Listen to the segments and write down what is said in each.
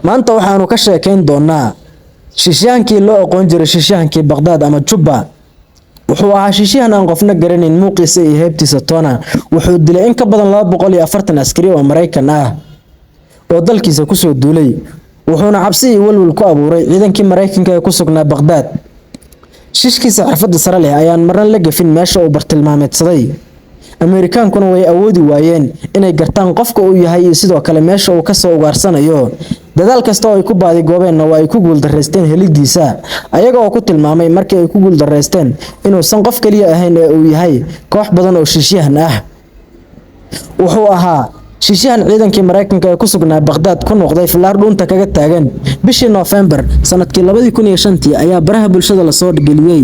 Maanta waxaanu ka sheekayn doonaa shiishyahankii loo aqoon jiray shiishyahankii Baqdaad ama Jubba. Wuxuu ahaa shiishyahan aan qofna garanayn muuqiisa iyo heybtiisa toona. Wuxuu dilay in ka badan 240 askari oo Maraykan ah oo dalkiisa kusoo duulay, wuxuuna cabsi iyo welwel ku abuuray ciidankii Maraykanka ee ku sugnaa Baqdaad. Shiishkiisa xirfadda sare leh ayaan marna la gafin meesha uu bartilmaameedsaday. Ameerikaankuna way awoodi waayeen inay gartaan qofka uu yahay iyo sidoo kale meesha uu kasoo ugaarsanayo. Dadaal kasta oo ay ku baadigoobeenna waa ay ku guuldareysteen helidiisa, ayaga oo ku tilmaamay markii ay ku guuldareysteen inuusan qof kaliya ahayn ee uu yahay koox badan oo shiishyahan ah. Wuxuu ahaa shiishyahan ciidankii Maraykanka ee ku sugnaa Baqdaad ku noqday filaar dhuunta kaga taagan. Bishii Noofembar sanadkii 2005 ayaa baraha bulshada lasoo geliyey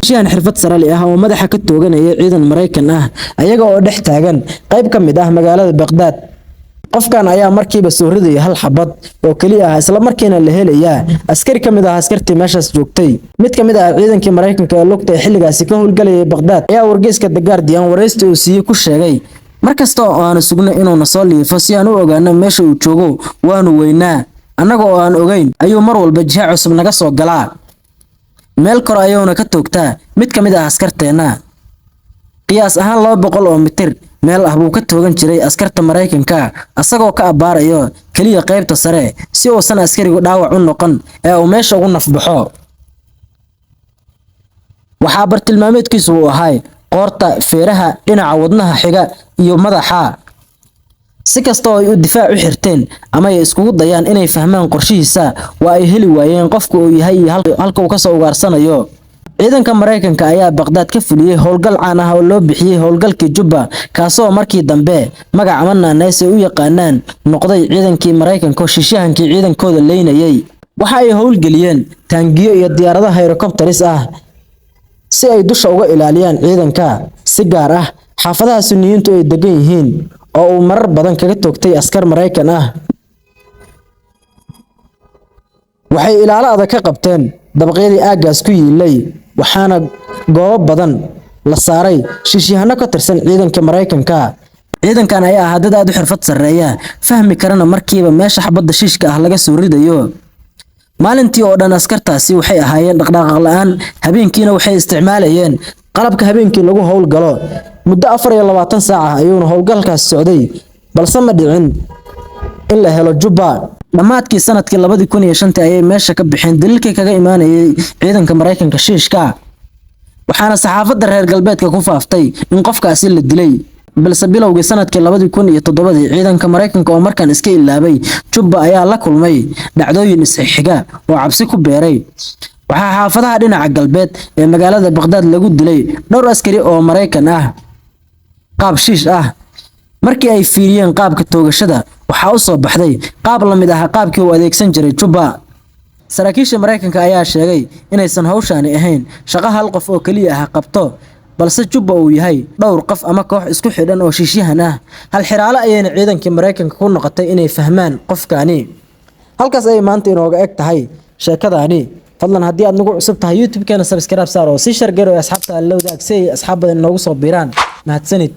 shiishyahan xirfad sare leh ah oo madaxa ka tooganaya ciidan Maraykan ah, ayaga oo dhex taagan qayb ka mid ah magaalada Baqdaad. Qofkan ayaa markiiba soo ridaya hal xabad oo keliya ah, isla markiina la helayaa askari ka mid ah askartii meeshaas joogtay. Mid ka mid ah ciidankii Maraykanka ee lugta ee xilligaasi ka howlgalayay Baqdaad ayaa wargeyska The Guardian wareysti uu siiyey ku sheegay: "Mar kasta oo aanu sugno inuu na soo liifo si aan u ogaano meesha uu joogo, waanu weynaa. Annaga oo aan ogeyn ayuu mar walba jiha cusub naga soo galaa. Meel kore ayuuna ka toogtaa mid ka mid ah askarteenna. Qiyaas ahaan 200 oo mitir meel ah buu ka toogan jiray askarta Maraykanka, asagoo ka abbaarayo keliya qaybta sare si uusan askarigu dhaawac u noqon ee uu meesha ugu nafbaxo. Waxaa bartilmaameedkiisu uu ahay qoorta, feeraha, dhinaca wadnaha xiga iyo madaxa. Si kasta oo ay u difaac u xirteen ama ay iskugu dayaan inay fahmaan qorshihiisa, waa ay heli waayeen qofka uu yahay iyo halka uu kasoo ugaarsanayo." Ciidanka Maraykanka ayaa Baqdaad ka fuliyey howlgal caan ah oo loo bixiyey howlgalkii Jubba, kaasoo markii dambe magac ama naanays ay u yaqaanaan noqday ciidankii Maraykanka oo shiishyahankii ciidankooda leynayay. Waxa ay howlgeliyeen taangiyo iyo diyaaradaha helicopters ah si ay dusha uga ilaaliyaan ciidanka, si gaar ah xaafadaha Suniyiintu ay degan yihiin oo uu marar badan kaga toogtay askar Maraykan ah. Waxay ilaalo adag ka qabteen dabaqyadii aaggaas ku yiilay, waxaana goobo badan la saaray shiishyahano ka tirsan ciidanka Maraykanka. Ciidankan ayaa ahaa dad aad u xirfad sarreeya, fahmi karana markiiba meesha xabadda shiishka ah laga soo ridayo. Maalintii oo dhan askartaasi waxay ahaayeen dhaqdhaqaaq la'aan, habeenkiina waxay isticmaalayeen qalabka habeenkii lagu howlgalo. Muddo 24 saac ah ayuuna howlgalkaas socday, balse ma dhicin in la helo Jubba. Dhammaadkii sanadkii 2005 ayay meesha ka baxeen daliilkii kaga imaanayay ciidanka Maraykanka shiishka, waxaana saxaafadda reer galbeedka ku faaftay in qofkaasi la dilay. Balse bilowgii sanadkii 2007 ciidanka Maraykanka oo markaan iska ilaabay Jubba ayaa la kulmay dhacdooyin isxiga oo cabsi ku beeray. Waxaa xaafadaha dhinaca galbeed ee magaalada Baqdaad lagu dilay dhowr askari oo Maraykan ah qaab shiish ah. Markii ay fiiriyeen qaabka toogashada, waxaa u soo baxday qaab la mid ah qaabkii uu adeegsan jiray Jubba. Saraakiisha Maraykanka ayaa sheegay inaysan hawshaani ahayn shaqo hal qof oo keliya ah qabto, balse Jubba uu yahay dhowr qof ama koox isku xidhan oo shiishyahan ah. Hal xiraale ayayna ciidankii Maraykanka ku noqotay inay fahmaan qofkaani. Halkaas ayay maanta inooga eg tahay sheekadaani. Fadlan haddii aad nagu cusub tahay, YouTube-keena subscribe saar oo sii share garo asxaabta la wadaag si ay asxaab badan inoogu soo biiraan. Mahadsanid.